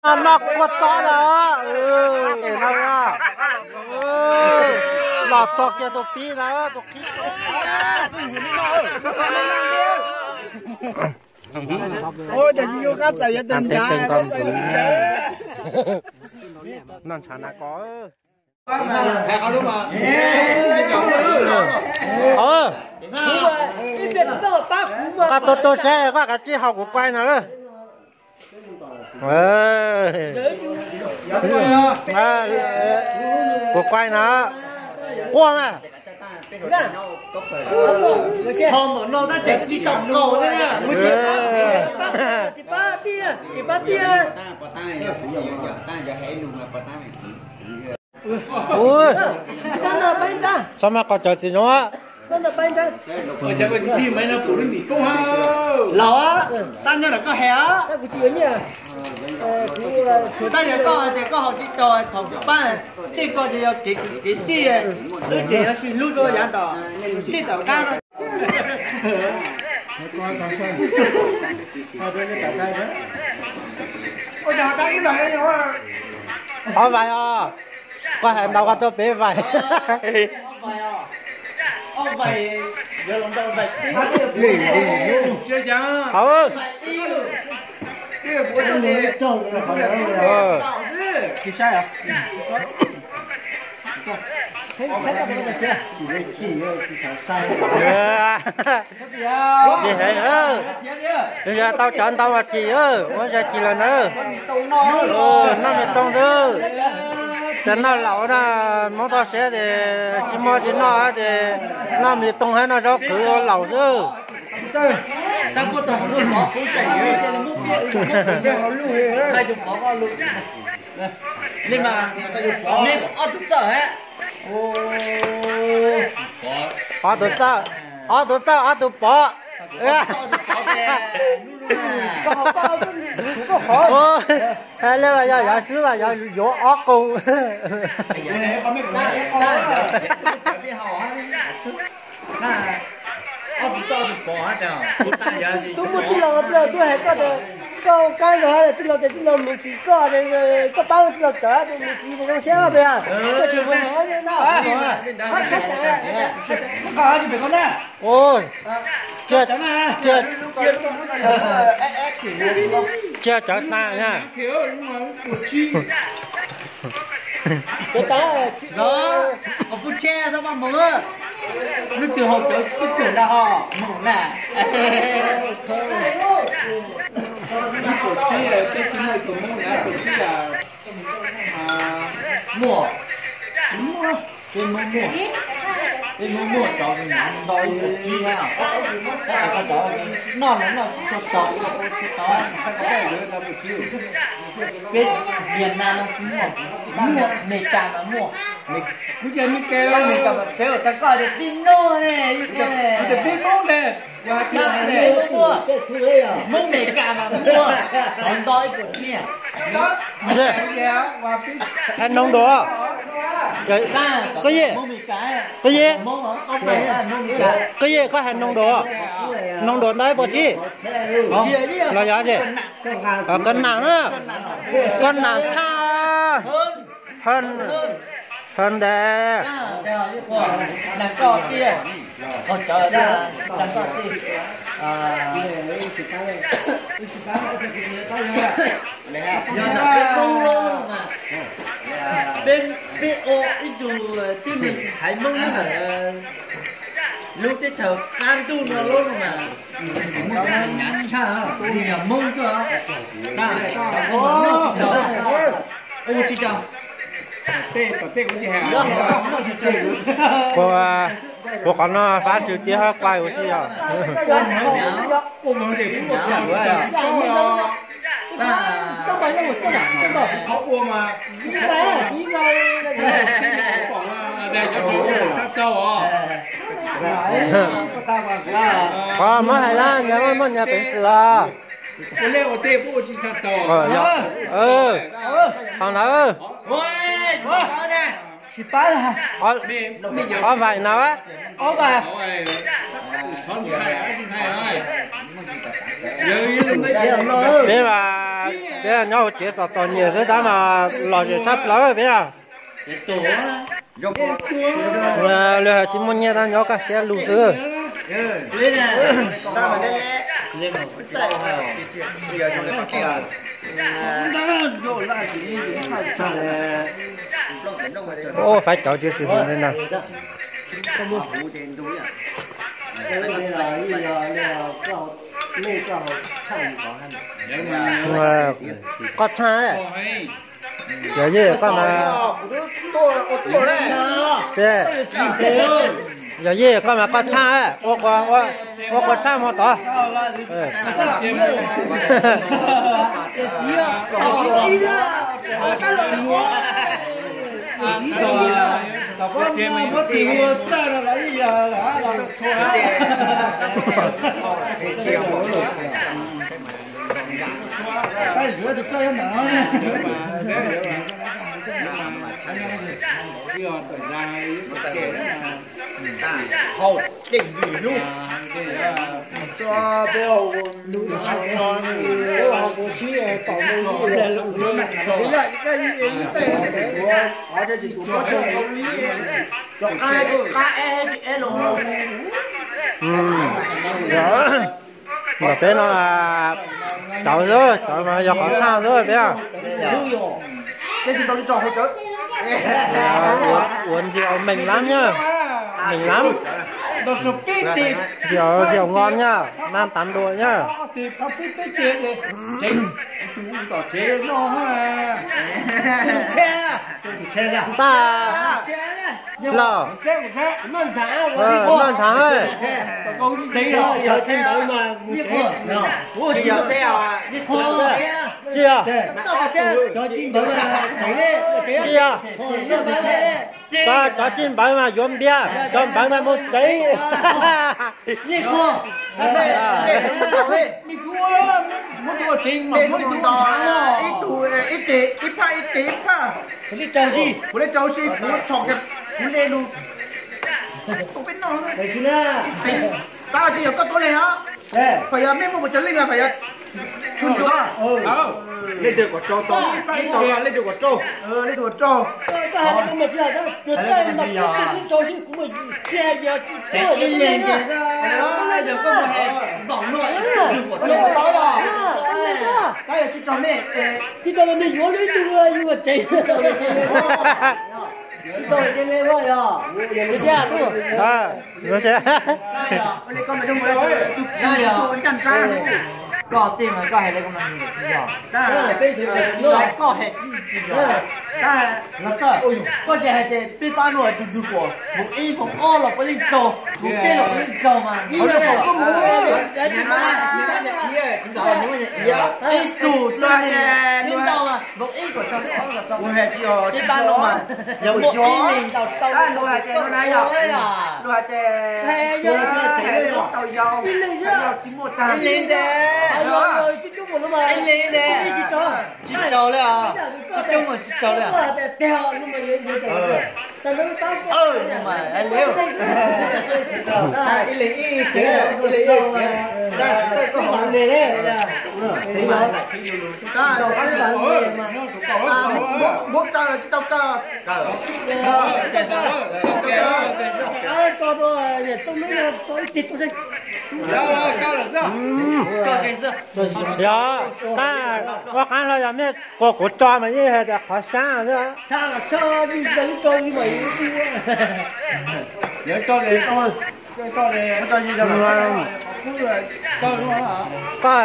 Noj kua txob na, no los txog kiag tus pib na, tus qhib. Noj ntshav na ko. Koj tu tu seb koj kav tsij haus kuv quay no lawm. Kuv quay no, quaj na. Ho mam no tab ces tsis tau kaus li na. Ui, txhob maj qhov cawv txiv zoo. Laus, tab nyob ntawm koj he. Tsuas tab yog koj hais tias koj haus tsis tau thaum pab tej ko ces yog kev kev tij, twb ces yog sib hlub rau yav tom tej tom qab. Ob vais os, koj hais ntau koj tuaj peb vais. Tsis heev, tau cov ntau mas cim, ua zag cim lawm na. Noj me tooj xwb. Cov noj laus na, Hmoob toj siab ces tsis muaj tsis noj ces noj me tooj thiab noj zaub qhwv ua laus xwb. Ob tug txawj, ob tug txawj, ob tug pov. Lej yog yov swb mas yog yuav ob qus. Twb muaj tij laug, tij laug twb hais koj tias koj kab zog, tij laug tias tij laug mus txiv koj, koj pab tij laug cawm mus txiv zoo siab pes. Koj tsis mus no, cia cov tag na. Lub twg haus cawv twb tuag ntag ho mus na. Lub tuam tsib, tej tsis muaj tus Hmoob na, tuam tsib, muaj, peb Hmoob muaj, peb Hmoob muaj cov nyav ntau ib tuam tsib na. Noj los noj tsis tshua tau, ua tsis tau, yuav tau tuam tsib. Peb Vietnam no tsis muaj, muaj Meskas mas muaj. Kuv yog Meskas, Meskas mas peb ua tau koj tias pib Hmoob ne, kuv tias pib Hmoob ne. Hmoob Meskas mas muaj, qhov nto ib puas tiag. Hais noo duas, Koj Yej, Koj Yej, Koj Yej, koj hais noo duas, noo duas ntau ib puas tsib los yog es, koj nam, koj nam tshaj, hawv ntev. Peb ua ib tug tib neeg haiv Hmoob lub teb chaws qab ntuj no lub mas, tsis yog Hmoob xwb, ua tsis tau. Kuv qhov no fab tswv tiab hab quaj ua tsi yog. Qhov muab hais lawm, nyias muaj nyias peev xwm os. Hauv ntawd, ob vais no, peb vais. Peb nyob hauv tsev txom txom nyem xwb tab mas lom zem tshaj plaws peb. Lwm hais tsis muaj nyiaj tab nyob kaj siab lug xwb. Ua faib cawv tsis sim hu li na. Koj tshaj, yog yej koj mas, yog yej koj mas koj tshaj, ua kua tshaj hmo tod. Hau, dej ntws hlub. Peb hau, peb hau sib tom mus, qhov tsis tus pob tau li, cov qab qab eb eb los. Ntawm peb no cawv xwb, cawv mas yog qhov tshaj xwb peb. Ua ntxim meem lab nyab, meem lab, ntxim nqos nyab, nab tav dua nyab. Npaj, los, noj ntshav, tsis yog, tsis yog, cov tsis npawv mas yuav npias, cov npawv mas mus tsev. Ib tug ib teg ib phaj ib teg ib phaj. Kuv li rau si kuv tso kiag kuv le lus. Pab tsis yog koj tuav le os. Pab yog mej muaj puas cov leej mas pab yog tshua ncuav. Leej twg kom rau tau, ib tau leej twg kom rau. Leej twg kom rau. Pab yog tsis rau nej. Koj tej mas koj hais li ko mas tsis yog. Koj hais tsis tsis yog. Koj ces hais tias peb pab no tus twg pom hmoov ib hmoov ob los puav leej raug, hmoov peb los puav leej raug mas. Ib tug ntau mas hmoov ib kom raug, peb pab no mas yog muaj ib leeg ntau tau. Luag hais tias no na yog, luag hais tias tau yau, yau tsis muaj tag li ntawd. Ib leeg ntawd tsis raug li os, coob mas tsis raug li os. Ib leeg ib kev, ib leeg ib kev, tsis tau koj hauv le li. Muab kaw los tsis tau kaw. Yog, tab ua qab los yog mej kua kuv tso mas yeej hais tias qhov sab xwb. Koj,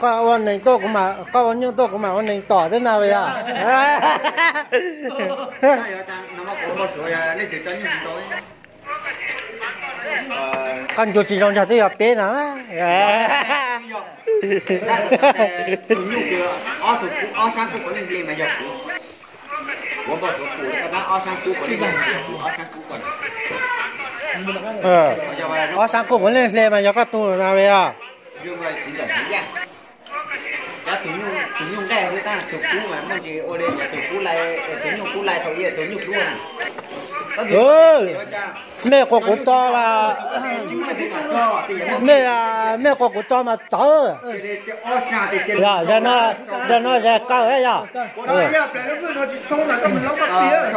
koj ua neeg tuaj kuv mam, koj ua nyuj tuaj kuv mam ua neeg tom xwb na yog. Koj ncu tsis zoo ntsag twb yog peb na. Ob sab kub puav leej hle mas yog kuv. Ob sab kub puav leej hle mas yog koj tus na yog. Cov tus nyuj nqaij xwb tab tus kub mas muaj ntsis ua li yog tus kub lai, tus nyuj kub lai thaum ub tus nyuj kub na. Mej quas kuv tso mas, mej, mej quas kuv tso mas txawv. Yog, yog no ze kaw yog.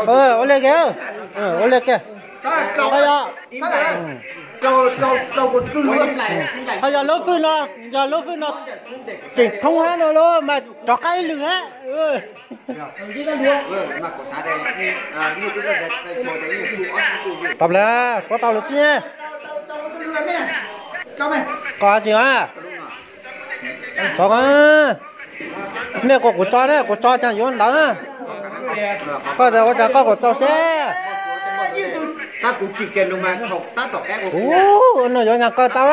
Ua li ke, ua li ke. Yog, yog lub fwj no, yog lub fwj no tseem thoob hab no lub mas rov qab ib lwm hab. Tau lawm, puab tau lawm txij. Qos tsis a, mej quas kuv tso na, kuv tso caag yuav ntawd na. Koj ua cas koj kuas tau seb. Ub, no yuav nyag kaw tau a.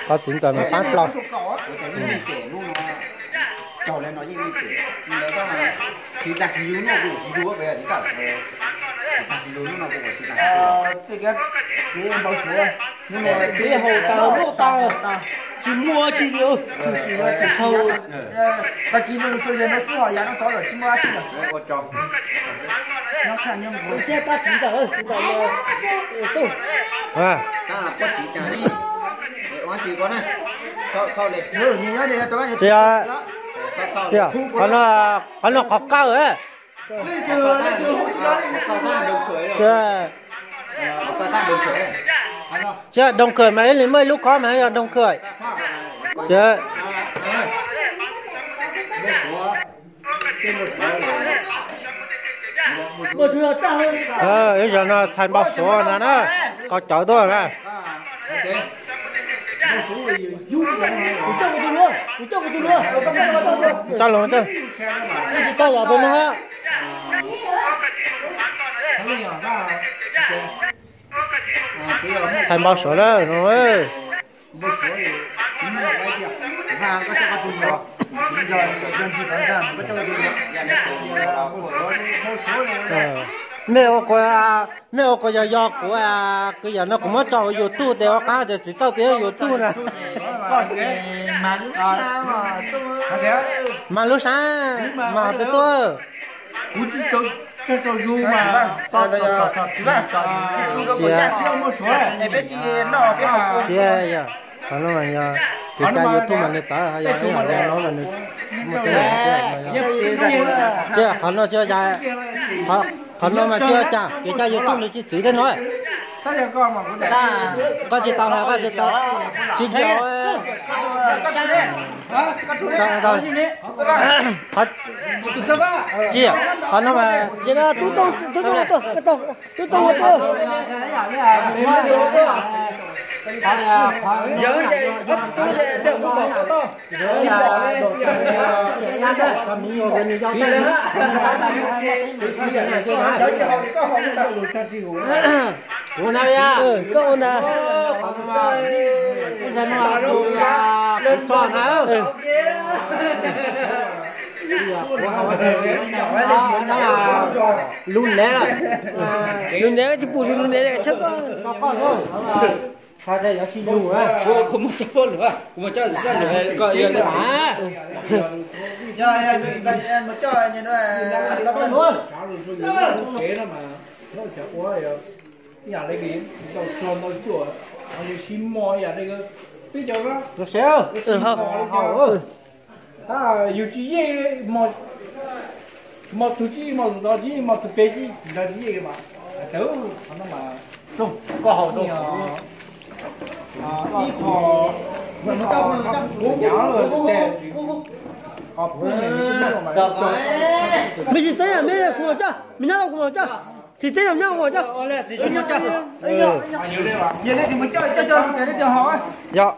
Qhov txiv ntxawm mas paab dlua. Kev haus tas luj tag, tsis muaj tsi li. Tag kis no lug tsuas yog no xwb, ho yav no tod lawm tsis muaj dab tsi lawm. Qhov no qhov kawg. Tsis yog doog khawm mas ib leeg muaj ib lub khob mas yog doog khawm. Ib zaug no txhais npau suav na na, qhov cawv tuaj na. Coj los, coj los tus no. Txhais npau suav na no. Mej ua kuv, mej ua kuv yog yog kuv, kuv yam no kuv muab tso ua YouTube tes ua qab tias txiv txawj piav YouTube na. Mas lub sab mas twb tuaj. Tsis, qhov no mas yog kev cai YouTube mas nws txawv, ho yog ib yam no mas nws muaj teeb meem. Tsis, qhov no tsis ua cas, qhov no mas tsis ua cas, kev cai YouTube nws tsis txwv tej no. Koj tsis tau hais, koj tsis tau, tsis nco. Tsis, qhov no mas tub tub tub tub tub tub. Kuv na, koj na. Lub nev, lub nev tsis pum lub nev tshab koj. Tab yus tsis yeej, mos tug tsis yeej, mos tug tod tsis yeej, mos tug pem tsis yeej, tsis yeej mas, tau, qhov no mas, koj haus rau ib qho, me tsis txeeb, me kuv coj, me nyob kuv coj. Yog.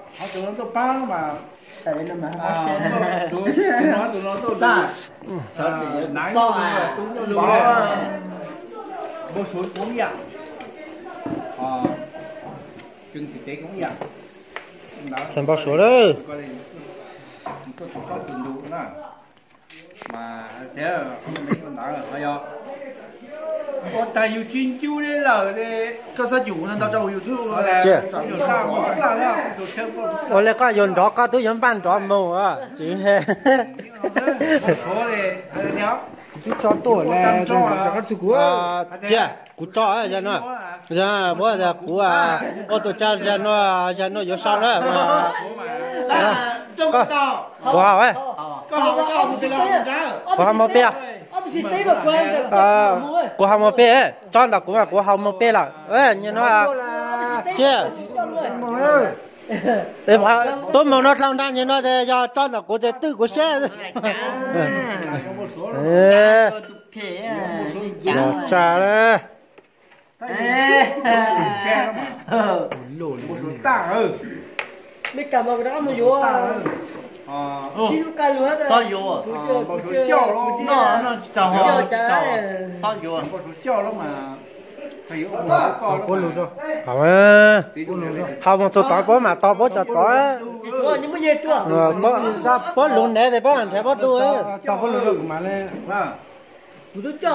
Txhais npau suav lawm. Ua tag yus tsis ncu li lawm li. Koj xav cum ntau rau YouTube. Ua li koj yuav nrov koj twb yuav npaj nrov mus tsis he. Kuv twb tso tuaj, kuv tso, kuv tso, kuv ua tus tsa zag no, zag no yuav sau na. Kuv hau, kuv hau mus peb, kuv hau mus peb, tso ntawm kuv mas kuv hau mus peb lawm. Nyem no, tsis, tub mus no dlau nra nyem no ces yog tso ntawm kuv ces twb kuv siab. Los tsa le. Hau mus txog tod puab mam tau puab cov tod. Puab lug nev tes puab nrhiav puab tug. Ib pliag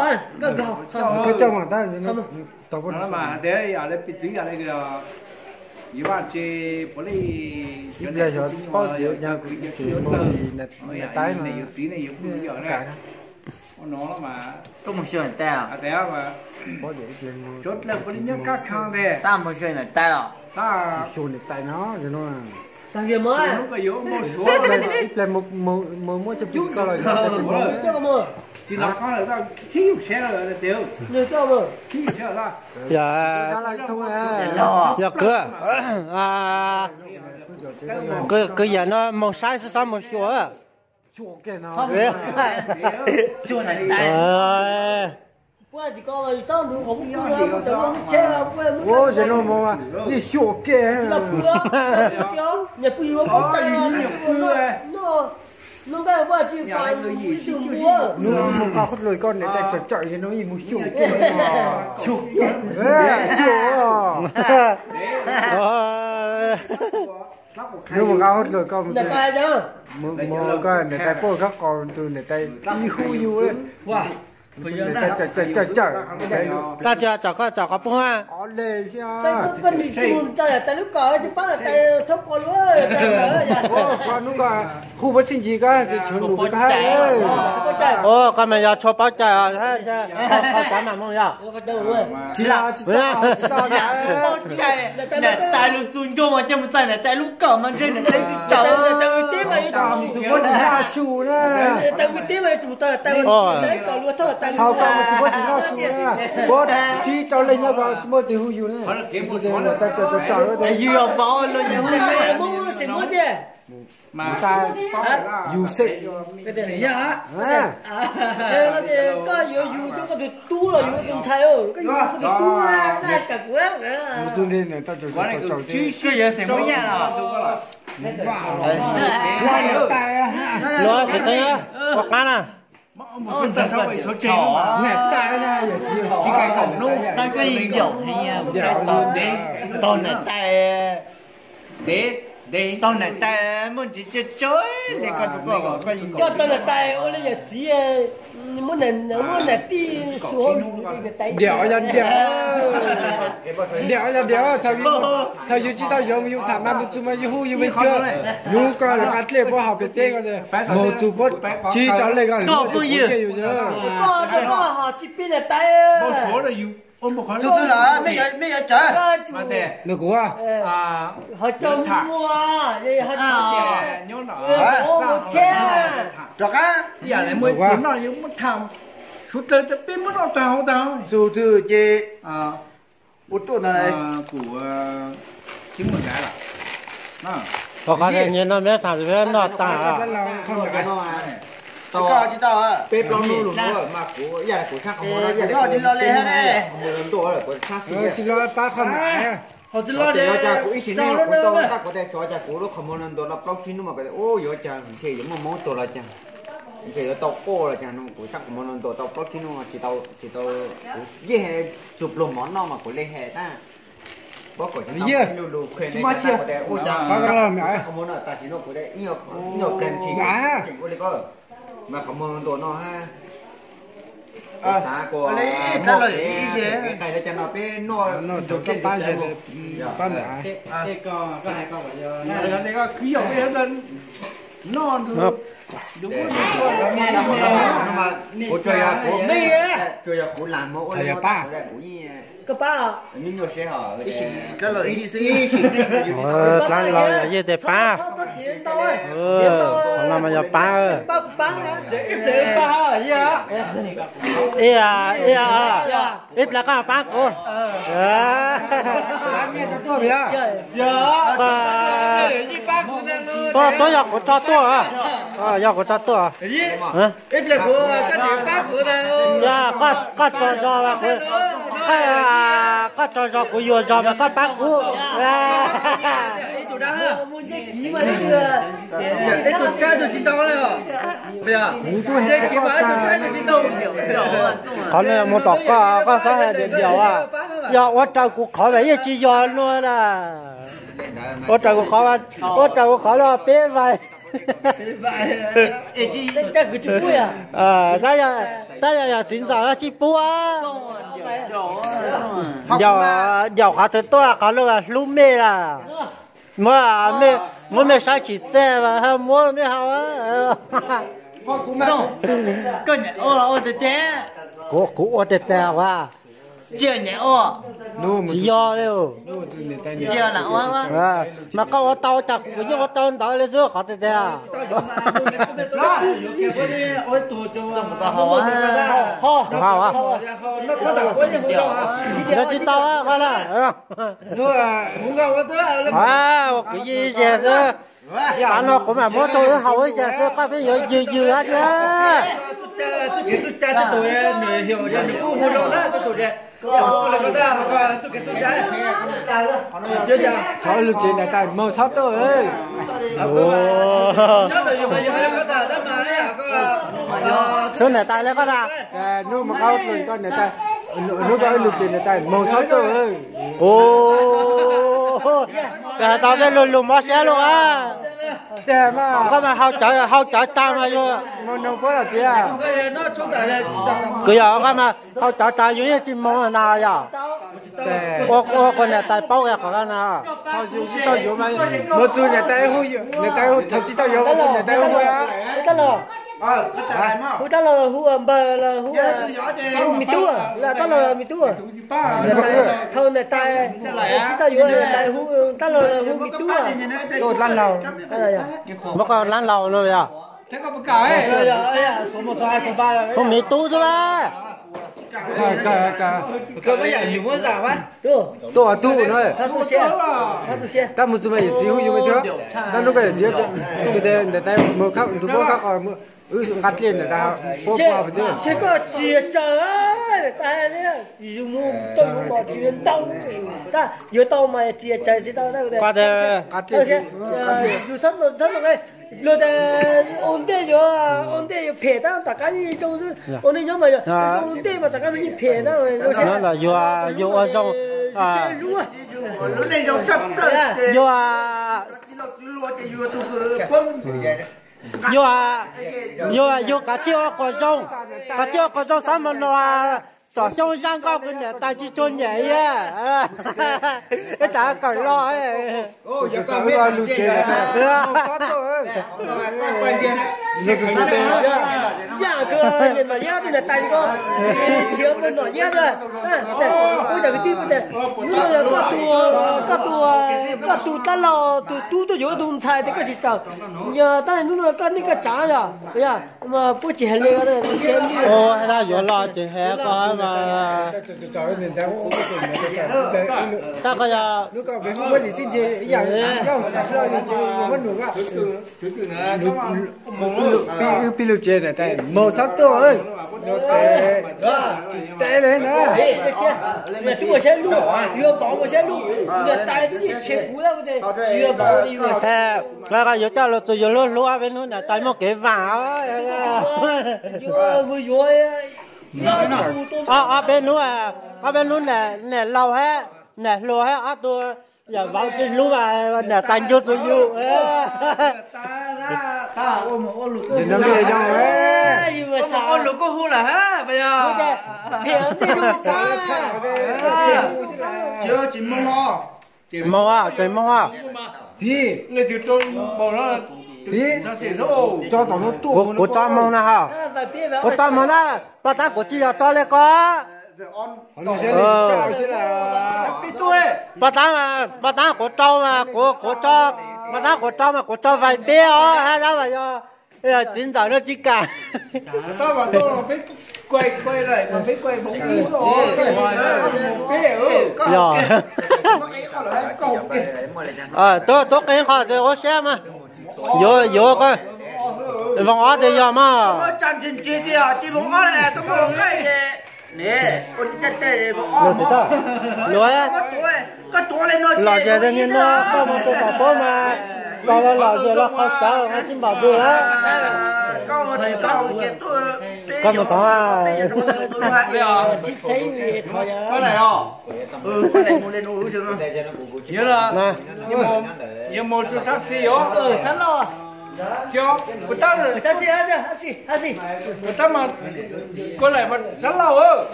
muab coj pw koj los tsis los qab lawm, khib yus siab lawm tiag. Yog, yog kwv, kwv yam no moog saib xwb xob moog xyuas. Ua, zem no mas yeej xyuam ke. Hnub mus nqa qhov dlua koj niam tais tsawm tsawm zem no yeej mus xyuam ke. Xyuam. Hnub mus nqa qhov dlua koj mus, mus koj niam tais puab kab qos tus niam tais ib hu yus. Tag tsis tsom koj tsom qhov pub. Hnub ko hu puab txij ncig koj tshuav num koj hab. Koj mas yog tshua paub cai os, qhov kav mam moog yog. Tsis, niam tais lug txug ncauj mas coj mus txais niam tais lub kawm mas ntshe niam tais tsis tsaws. Mus txug puab tsis noj su na. Thaum koj mus txug puab tsis noj su na, puab tsib rau leej nyob ko tsis muaj tus hu yus na. Yus yog vauv los yus hu yus. Yus xwb. Koj yuav yus koj tus tub los yus tus ntxhais, koj yuav koj tus tub na, koj yuav tsis tsaws kuv. Koj yuav xeem Hmoob Yaj los? Luag tsis qeeb, ua qab na. Tau koj yeej yaum heev, tau niam tais, tau niam tais muaj ntsis tsawg tsawg li koj. Koj tau niam tais ua li yawm txiv, muab niam tij su hauv lus. Ntiam yog ntiam, ntiam yog ntiam, thaum yus tsis tau yuav mus yus tham mas mus txug mas yus hu yus me cuag, yus koj lawv qab dlej puab hauv pem teb ko, mus txug puab tsis tau le ko, yus yog. Txug twg lawm, mej yuav tsawv. Nws kuv, rov qab, txug twg ces ua tuaj ntag. Qhov nyias no meb tham peb noj tag. Koj tsis tau, peb plaub hnub lug mas kuv, kuv tsis los li, kuv tsis los pab qhov mam. Kuv ib sim neej kuv tau tab kuv tais tsov cas kuv lub qhov muag no ntuas los plaub tsib hnub mas kuv tias yuav cas ntshe yuav muaj Hmoob tuag los cas, ntshe yuav tau quaj los cas no kuv sab qhov muag no ntuas tau plaub tsib hnub tsis tau, tsis tau, kuv yeej txug pluag mov noj mas kuv le has tab. Puab kom tsis tau, lu lug khuv ne tab kuv tias ua cas sab qhov muag no tam sim no kuv tias ib nyuag pliag tsis tseem ua li ko, mas qhov muag ntuas no hab. Xav kuas muaj kev qhia li cas no peb noj tus koj pab ze pab nta. Kuv tsuas yog kuv, tsuas yog kuv lam mus ua li pab. Koj pab, dlaab laug yog yeej tes pab. Qhov no mas yog pab. Ib, ib, ib pliag koj pab kuv. Tuab yog kuv tso tuaj, yog kuv tso tuaj. Koj tso zog, koj tso zog kuv yuav zog mas koj pab kuv. Qhov no mus tom koj, koj xav hais diam diam as, yog ua raws kuv qhov mas yeej tsis yog luaj na. Ua raws kuv qhov, ua raws kuv qhov los peb vais. Tab yog yog txiv ntxawm tsis pub. Ncaum qhov twg tuaj qhov lub hlub mej lawm. Muab, muab mej saib tsis txawj mas muab mej haus. Kuv, kuv ua tes tes as. Tsis yog li. Mas koj ua tau cas kuv yeej ua tau ntawd li xwb qhov tes tes. Yog tsis tau koj na. Kwv yig zes xwb. Tav no kuv mam muab rau wb haus ib zes xwb, koj pheej yuav yws yws hab tiag. Qhov lug tsev niam tais moog txhob tuaj. Xub niam tais le koj na. Hnub mus qab hlub koj niam tais, hnub koj lug tsev niam tais moog txhob tuaj. Has tas tej lug lug mob siab lug a. Koj mas hau cawv tag mas yog. Kwv yog koj mas hau cawv tag yus yeej tsis moog na yog. Ua kuas niam tais paub qhov koj na. Moog txug niam tais, niam tais tsis tau yuav, moog txug niam tais hu. Hu rab laug, hu npawg los hu me tub, rab laug me tub. Thaum niam tais tsis tau yuav, niam tais hu rab laug hu me tub. Muab koj dlaab laug no yog. Hu me tub xwb lawm. Tuaj ua tub no. Tab moog txug mas yawm txiv hu yus me tub. Tab hnub koj yawm txiv txug tes niam tais moog nrug puab khab qos, wb nqa dlej niam tais puab pov pem teb. Ces koj tsis tsaws, yus moog tau yus mos tsis ntau, yuav tau mas tsis tsaws tsis tau. Yus txhob, luag tas ua ntej yuav, ua ntej yuav phem tab tom qab zoo xwb, ua neej nyob mas zoo ua ntej mas tom qab mas yeej phem tab. Yus ua zoo, yus, yus, yus kav tsij ua qos zoo, kav tsij ua qos zoo xav moog no. Tsom xyoob zaj nkauj kws niam tais tsis tshua nyiam, ib tsam kawm los. Yam kws niam tais ko, tsis nrhiav mus nom nyiaj, ub, yam kwv tij, hnub no koj tu, koj tu, koj tu dab laug tus tub tuaj yuav tus ntxhais tes koj tsis tsaws, tab hnub no koj neej koj tsav yog, puab tsis hais li, siab li. Yuav los tsis hais koj mas. Tab koj yog, wb pib lug tsev niam tais moog txhob tuaj. Tes le na. Yuav vauv mus saib lug, niam tais peb yeej tshev kuv lawm, yuav vauv li. Yuav coj los txug yus lub hlub ob peb hnub niam tais muaj kev vaam. Ob peb hnub, ob peb hnub niam laus hab niam hluas hab ob tug Yog vauv tsis hlub mas niam tais ncuj txug yus. Ua lus koj hu lawm ha. Moog, tseem moog. Kuv tso moog na ha. Kuv tso moog na, paj tab kuv tsis yog tso le ko. Paj tab, paj tab kuv rau mas kuv, kuv tso, paj tab kuv rau mas kuv tso vais peb os, hab tab mas yog txiv ntxawm no tsis kam. Yog, tub, tub qeej qho tes ua siab mas yuav, yuav, voos ob tes yog mas. Lom zem tag nyiaj no koj mus txog tom pab mas, txog los lom zem los qhov cawv mas tsis npaum twg lawm. Koj mus tod,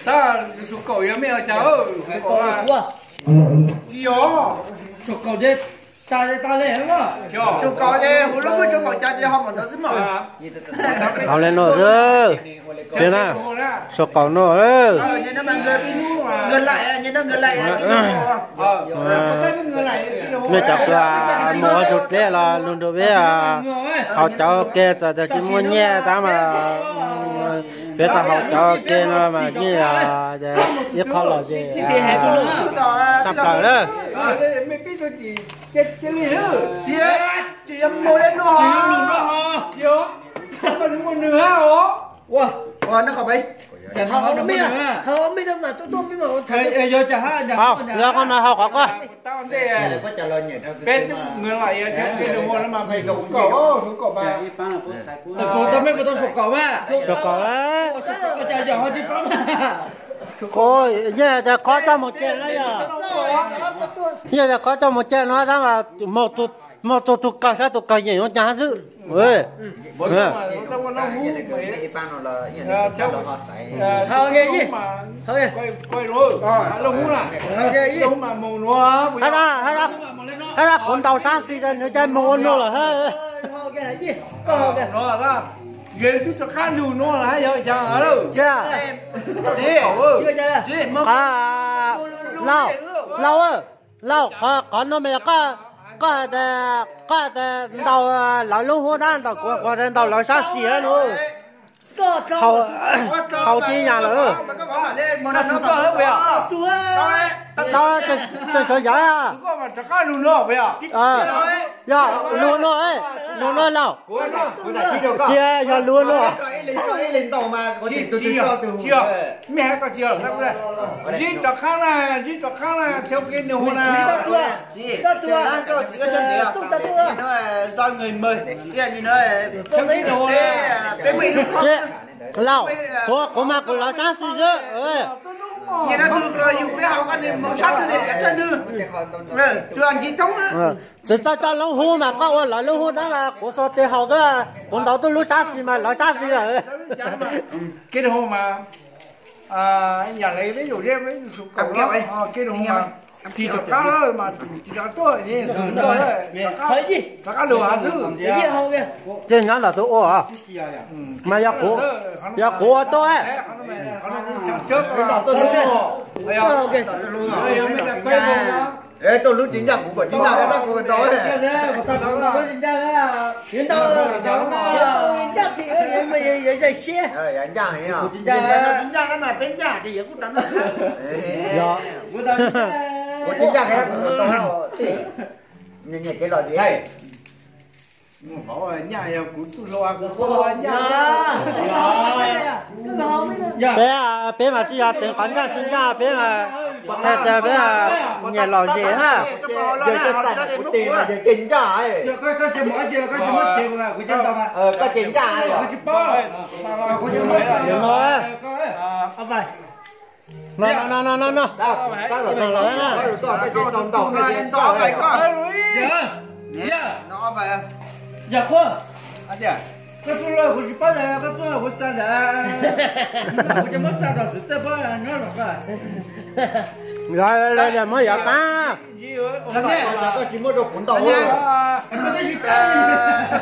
Tab, suav kaum yog mej ua cas? Tsis yog, suav kaum ces tas tas le. Suav kaum ces hu lub kub suav kaum cas ces ho mam ntawd xwb mas. Hauv le nuav xwb, tiag na, suav kaum nuav. Mej cov kws mus ua zug dleb los lug nrug peb haus cawv ua ke, txawm tias tsis muaj nyiaj tab mas peb tau haus cawv ua ke no mas yeej yog ib qho lom zem tshaj plaws lawm. Yog qhov no haus qhov ko. Suav kaum, yog tias qhov coj mus ce no, yog, yog tias qhov coj mus ce no tab mas moog txug tug kawg saib tug kawg yeem zoo caag xwb. Hab tab kuv ntaus sab xis nws ca moog ua nuav lawm. Lauj, lauj, lauj, qhov nuav mas yog koj has tas, koj has tas ntaus lawv lub hub tab ntaus kuv, kuv has tas ntaus lawv sab xis lub. Haus tsis yam lawm. Tseem tshuav yawg. Yog lug nuav, lug nuav lauj. Cia yog lug nuav. Mej hais koj tsis yog, ntsib rov qab na, ntsib rov qab na, thiab kev nug na. Lauj, kuv, kuv mas kuv lawv sab xis xwb. Tsis txawj coj lub hub mas koj ua lawv lub hub tab mas kuv xuas tes haus xwb, kuv ntaus tuaj lub sab xis mas lawv sab xis lawm. Tis rov qab mas tis rov qab lug xwb. Ces nyob ntawm tus ua mas yog kuv, yog kuv ua tuaj. Tuaj lub tsis ncaj kuv kom tsis ncaj tab kuv ntaus. Kuv tsis ncaj, kuv tsis ncaj, kuv ntaus. Peb, peb mas tsis yog teev qhov ncaj tsis ncaj, peb mas Tag tias peb nyiam lom zem ha. Yog coj txais kuv tes mas yog ces ncaj. Koj ces ncaj. No no no no no. Yog koj, koj txuj lawm kuv tsis paub ntawd, koj txuj lawm kuv tsis tas ntawd. Kuv cov muab xa rau xwm txawj paub nyob los koj. Muab yov pab. Koj tsis muab rau kuv ntaus. Koj twb tsis tas, koj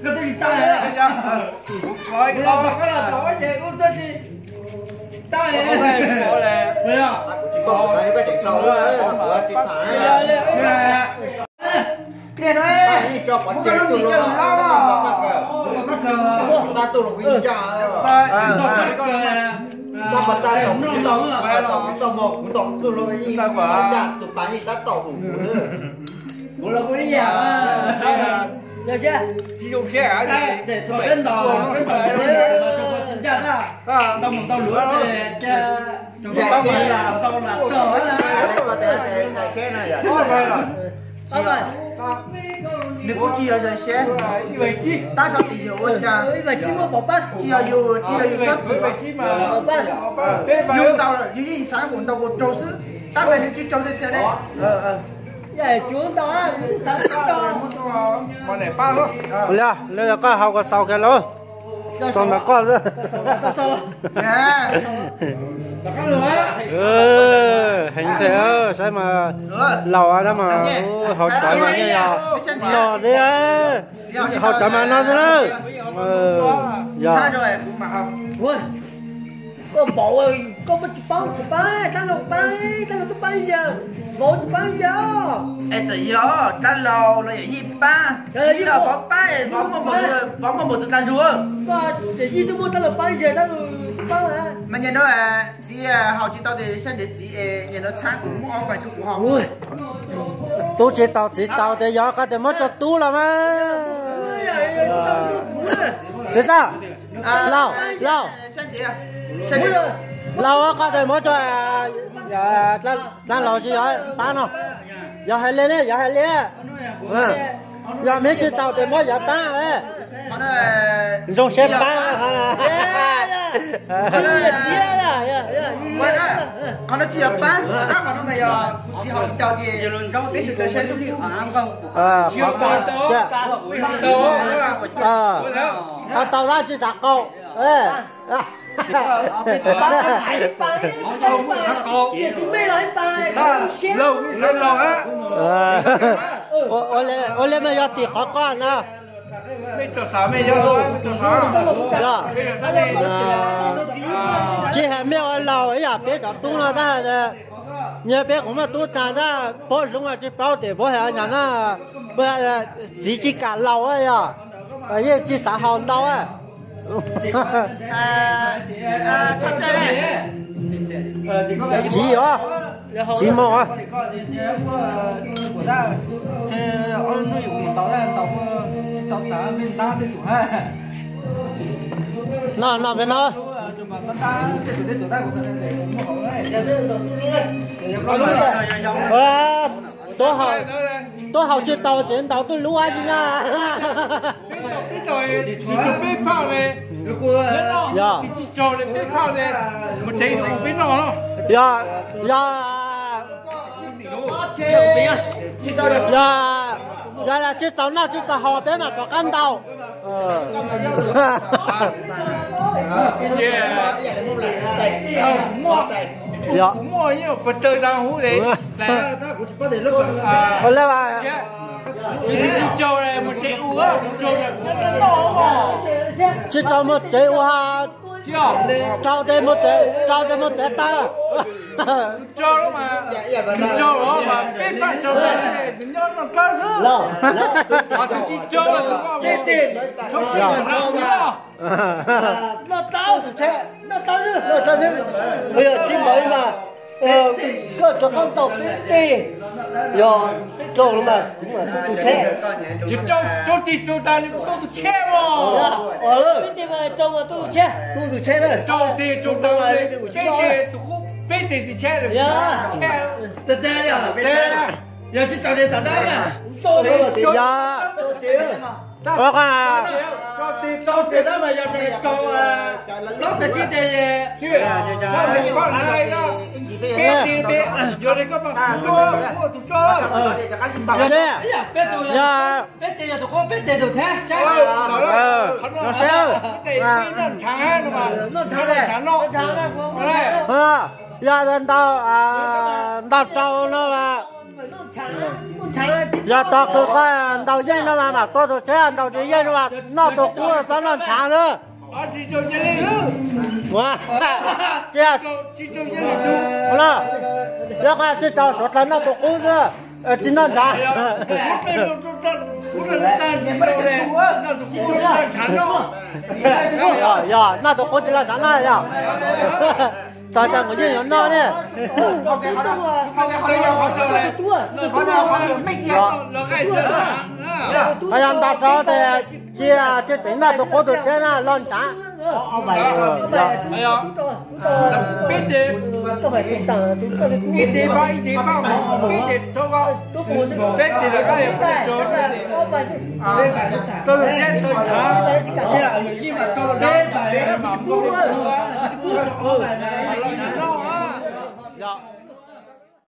twb tsis tas. Kuv los tau, koj los tau ces kuv twb tsis tas. Kuv tsis paub kuv xav koj tseem tau, kuv tsis tham. Tab sis tso pov tseg tuaj los, tab tuaj los kuv yeej ncaj. Tab pas tag thaum kuv tsis tau, thaum kuv tsis tau mog, kuv ntaus tuaj los yeej ncaj, tus pas yeej tab tom hum kuv. Kuv los kuv ib yam. Tsis zoo siab, tsis zoo siab. Ntau mus ntau lus, ntau lam tau lam tau. Nws kuj tsis yog zais siab, tab sis tim yus ua cas tsis yog yus, tsis yog yus txhob txwm. Yus ntau lawm yus yeej xav kom ntau kom raug xwb, tab mas nws tsis raug tiag tiag li. Li, li koj haus kom xaus kiag lauj. Xaus ntawm koj xwb. Heev thiab, saib mas laus tab mas haus cawv mas yeej yog no xwb, haus cawv mas no xwb na. Yog. Koj vauv, koj muab tsis paub kuv pab, dab laug pab, dab laug twb pab yawg, vauv tsis pab yawg. Es txawm yog dab laug los yog yeej pab, yog vauv pab, vauv muaj npaum tus tag zug. Koj yij twb muab dab laug pab yawg, dab laug pab. Mas nyem no txiv haus tsis tau tes sab ntev txiv es nyem no txhab kuv muab ob pais rau kuv haus. Tub tsis tau txiv tau tes yog koj tes muab tso tub los mas. Txiv txaj, laus, laus, laus, koj tes muab tso dab laug tsis yog pab no. Yog hais li ne, yog hais li. Yog me tsis tau tes muab yog pab. Zoo siab pab. Qhov no tsis yog pab, tab qhov no mas yog kuv txiv haus tsis tau ces peb sawv daws saib lub kub kuv txiv. Qhov tau dab tsis xav qaug. Ua li mas yog tim qhov koj na. Tsis hais mej ua laus ib yam peb cov tub no tab, nyias peb kuv muaj tub tag tab paub zoo tsis paub tes puab hais nyam na, txiv tsis kam laus yog, yeej tsis xav haus ntau. Tsis os, tsis mog. No no peb no. Tuab haus tsis tau tsev ntaus tuj lub ab tsi na. Yog, yog, yog, yog tsis tau noj tsis tau haus peb mam rov qab ntaus. Yog, ua li tsis tau mus tsev ua, rau tes mus tsev, rau tes mus tsev tag. Noj tau, noj tau xwb. Tsis npaum li mas, koj rov qab ntaus peb tej, yog raug los mas kuv mam tu tus tsheb. Raug tig raug tas li kuv tu tus tsheb os. Peb tej mas raug mas tu tus tsheb. Tu tus tsheb na. Raug tig raug tas li tus tsheb, tus qub. Peb tes tis tsheb, tsheb, tes, yog tsis tau tes tom dab na. Yog, ua qhov rau tes dab mas yog tes rau plaub tes tsib tes. Peb tes, peb, yog tes koj pab tus tso, tus tso. Yog, peb tes yog tus qub, peb tes tus thiab. Qhov no, noj ntshav no mas, noj ntshav no. Yog ntau, ntau rau no mas, yog tog kws qhov ntau yeej no mas mam tua tus tshiab, ntau tsis yeej no mas noj tus qub txhob noj ntshav na. Tias, no, yog qhov tsis tau suav dlawg noj tus qub xwb, tsis noj ntshav. Yog, noj tus qub tsis noj ntshav na yog. Txog cas kuv yeej yuav noj ne. Yog ntau rau tes cia tsis teem noj tus qub tus tshiab na, los ntshav. Peb tes, ib tes pab, ib tes pab, peb tes rau, peb tes lawm, peb tes rau, tau tus tshiab tau ntshav, yeej mas tau, yog.